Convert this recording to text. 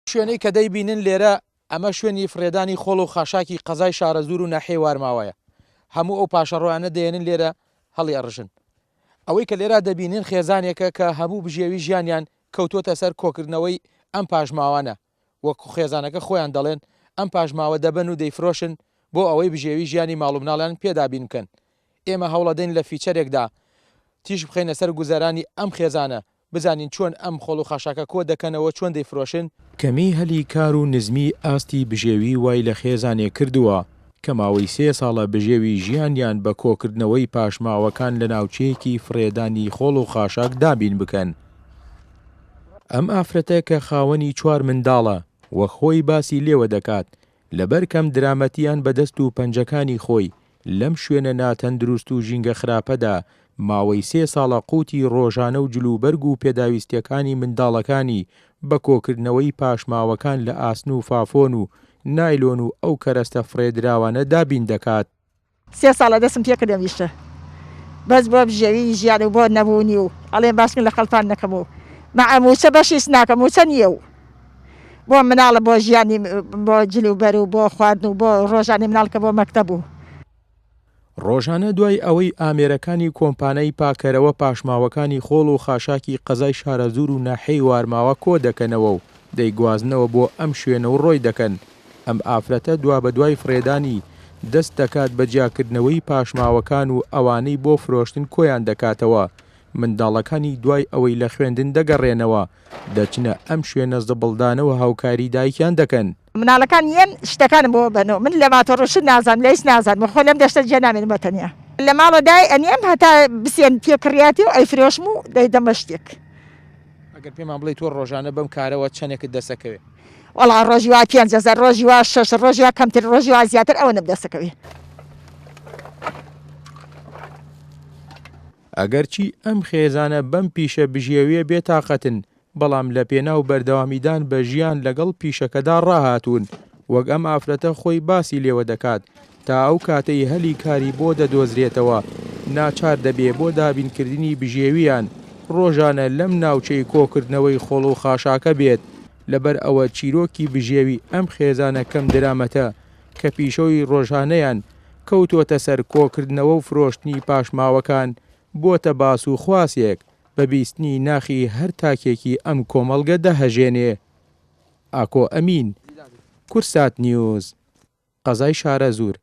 شوێنەی کە دەیبینن لێرە ئەمە شوێنی فڕێدانی خۆڵ و خاشاکی قەزای شارەزوور و ناحیەی وارماوەیە. هەموو ئەو پاشەڕۆیانە دەیەنن لێرە هەڵی ئەڕژن. ئەوەی کە لێرا دەبینن خێزانێکە کە هەموو بژێوی ژیانیان کەوتووەتە سەر کۆکردنەوەی ئەم پاشماوانە. وەک خێزانەکە خۆیان دەڵێن ئەم پاشماوە دەبەن و دەیفرۆشن بۆ ئەوەی بژێوی ژیانی ماڵ و مناڵیان پێ دابین بکەن. ئێمە هەوڵەدەین لە فیچەرێکدا تیشک بخەینە سەر گوزەرانی ئەم خێزانە بزانین چۆن ئەم خۆڵ و خاشاکە کۆ دەکەنەوە چۆن دەیفرۆشن؟ کەمیی هەلی کار و نزمیی ئاستی بژێوی وای لە خێزانێک کردووە کە ماوەی سێ ساڵە بژێوی ژیانیان بە کۆکردنەوەی پاشماوەکان لە ناوچەیەکی فڕێدانی خۆڵ و خاشاک دابین بکەن. ئەم ئافرەتە کە خاوەنی چوار منداڵە، وەک خۆی باسی لێوە دەکات، لەبەر کەم درامەتیان بە دەست و پەنجەکانی خۆی لەم شوێنە ناتەندروست و ژینگە خراپەدا ماوەی سێ ساڵە قوتی ڕۆژانە و جلوبەرگ و پێداویستیەکانی منداڵەکانی بە کۆکردنەوەی پاشماوەکان لە ئاسن و فافۆن و نایلۆن و ئەو کەرەستە فڕێدراوانە دابین دەکات. سێ ساڵە دەستم پێکرد ئەم ئیشە بەس بۆ بژێوی ژیان و بۆ نەبوونی و ئەڵێم باس من لە خەڵتان نەکەم و مەعە موچە بەشیش ناکەم موچە نییە و بۆ مناڵە بۆ ژیانی بۆ جل و بەر و بۆ خواردن و بۆ ڕۆژانی مناڵ کە بۆ مەکتەب و. ڕۆژانە دوای ئەوەی ئامێرەکانی کۆمپانای پاکەرەوە پاشماوەکانی خۆڵ و خاشاکی قەزای شارەزوور و ناحیەی وارماوە کۆدەکەنەوە و دەیگوازنەوە بۆ ئەم شوێنە و ڕۆی دەکەن، ئەم ئافرەتە دوابەدوای فڕێدانی، دەست دەکات بە جیاکردنەوەی پاشماوەکان و ئەوانەی بۆ فرۆشتن کۆیان دەکاتەوە، منداڵەکانی دوای ئەوەی لە خوێندن دەگەڕێنەوە، دەچنە ئەم شوێنە زبڵدانەوە هاوکاری دایکیان دەکەن. مناڵەکان یەن شتەکانم بۆ بەنەوە من لە ماتۆڕ شت نازانم لە هیچ نازانم خۆ لەم دەشتە جێ نامێنم بە تەنیا لە ماڵەوە دای ئەنێم هەتا بسێن پێ کڕیاتی و ئەیفرۆشم و دەیدەم بە شتێک. ئەگەر پێمان بڵێی تۆ ڕۆژانە بەم کارەوە چەنێکت دەسەکەوێ؟ وەڵا ڕۆژی وا 5000 ڕۆژی وا شەش ڕۆژی وا کەمتر ڕۆژی وا زیاتر ئەوەنەم دەسەکەوێ. ئەگەرچی ئەم خێزانە بەم پیشە بژێویە بێتاقەتن، بەڵام لە پێناو بەردەوامیدان بە ژیان لەگەڵ پیشەکەدا ڕاهاتوون، وەک ئەم ئافرەتە خۆی باسی لێوە دەکات، تا ئەو کاتەی هەلی کاری بۆ دەدۆزرێتەوە، ناچار دەبێ بۆ دابینکردنی بژێوییان، ڕۆژانە لەم ناوچەی کۆکردنەوەی خۆڵ و خاشاکە بێت، لەبەر ئەوە چیرۆکی بژێوی ئەم خێزانە کەمدرامەتە کە پیشەی ڕۆژانەیان کەوتووەتە سەر کۆکردنەوە و فرۆشتنی پاشماوەکان، بۆتە باس و خواسێک، بە بیستنی ناخی هەر تاکێکی ئەم کۆمەڵگە دەهەژێنێ. ئاکۆ ئەمین، کوردسات نیوز، قەزای شارەزوور.